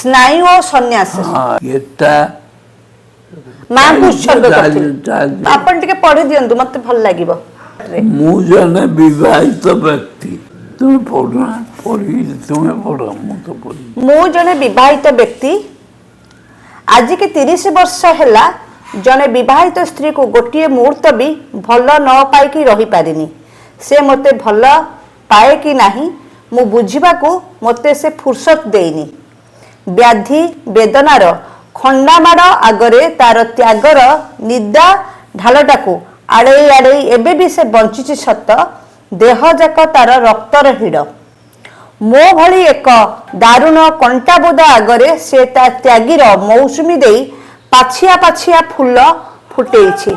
ସ୍ନାୟୁ ଓ ସନ୍ନ୍ୟାସ। ହଁ, ଏଟା ମାଙ୍କୁ ଉତ୍ସର୍ଗ କରିଥିଲେ। ଚାଲିଛି। ଆପଣ ଟିକେ ପଢି ଦିଅନ୍ତୁ, ମତେ ଭଲ ଲାଗିବ। ମୁଁ ଜଣେ ବିବାହିତ ବ୍ୟକ୍ତି। ତୁମେ ପଢ, ପଢି, ତୁମେ ପଢ, ମୁଁ ତ ପଢି। ମୁଁ ଜଣେ ବିବାହିତ ବ୍ୟକ୍ତି। ଆଜିକି 30 ବର୍ଷ ହେଲା ଜଣେ ବିବାହିତ ସ୍ତ୍ରୀକୁ ଗୋଟିଏ ମୁହୂର୍ତ୍ତ ବି ଭଲ ନ ପାଇକି ରହିପାରିନି। ସେ ମୋତେ ଭଲ ପାଏ କି ନାହିଁ, ମୁଁ ବୁଝିବାକୁ ମୋତେ ସେ ଫୁର୍ସତ ଦେଇନି। ବ୍ୟାଧି ବେଦନାର ଖଣ୍ଡାମାଡ଼ ଆଗରେ ତାର ତ୍ୟାଗର ନିଦା ଢାଲଟାକୁ ଆଡ଼େଇ ଆଡ଼େଇ ଏବେ ବି ସେ ବଞ୍ଚିଛି ସତ, ଦେହ ଯାକ ତାର ରକ୍ତର ହିଡ଼। ମୋ ଭଳି ଏକ ଦାରୁଣ କଣ୍ଟାବୁଦା ଆଗରେ ସେ ତା ତ୍ୟାଗୀର ମୌସୁମୀ ଦେଇ ପାଛିଆ ପାଛିଆ ଫୁଲ ଫୁଟେଇଛି।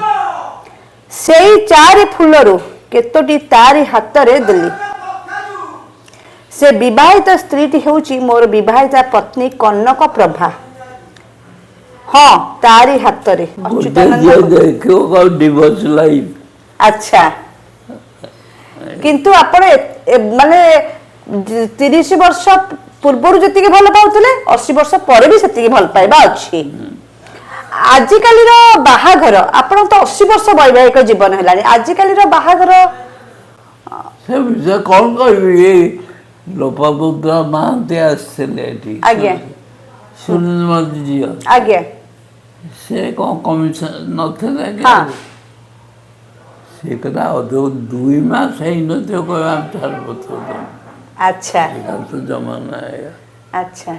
ସେଇ ଚାରି ଫୁଲରୁ କେତୋଟି ତାରି ହାତରେ ଦେଲି। ସେ ବିବାହିତ ସ୍ତ୍ରୀଟି ହେଉଛି ମୋର ବିବାହିତା ପତ୍ନୀ କନକ ପ୍ରଭା। ହଁ, ତାରି ହାତରେ। ଗୋଟେ ଅଚ୍ୟୁତାନନ୍ଦ। ଯିଏ ଦେଖିବ ଆଉ ଡିଭୋର୍ସ ଲାଇଫ। ଆଚ୍ଛା, କିନ୍ତୁ ଆପଣ ମାନେ 30 ବର୍ଷ ପୂର୍ବରୁ ଯେତିକି ଭଲ ପାଉଥିଲେ, 80 ବର୍ଷ ପରେ ବି ସେତିକି ଭଲ ପାଇବା ଅଛି। ଆଜିକାଲିର ବାହାଘର, ଆପଣ ତ 80 ବର୍ଷ ବୈବାହିକ ଜୀବନ ହେଲାଣି, ଆଜିକାଲିର ବାହାଘର? ସେ ବିଷୟ କଣ କହିବି? ଏଇ ଲୋପାମୁଦ୍ରା ମହାନ୍ତି ଆସିଥିଲେ ଏଠି। ସୁନୀଲ ମହାନ୍ତି ଝିଅ। ସେ କଣ କମିଶନ ନଥିଲେ କି? ହଁ। ସେ କଥା 2 ମାସ ହେଇନଥିବ, କହିବେ ଆମେ ଛାଡ଼ପତ୍ର ଦେବୁ। ଏଇଟା ତ ଜମାନା ଏଇଆ। ଆଚ୍ଛା।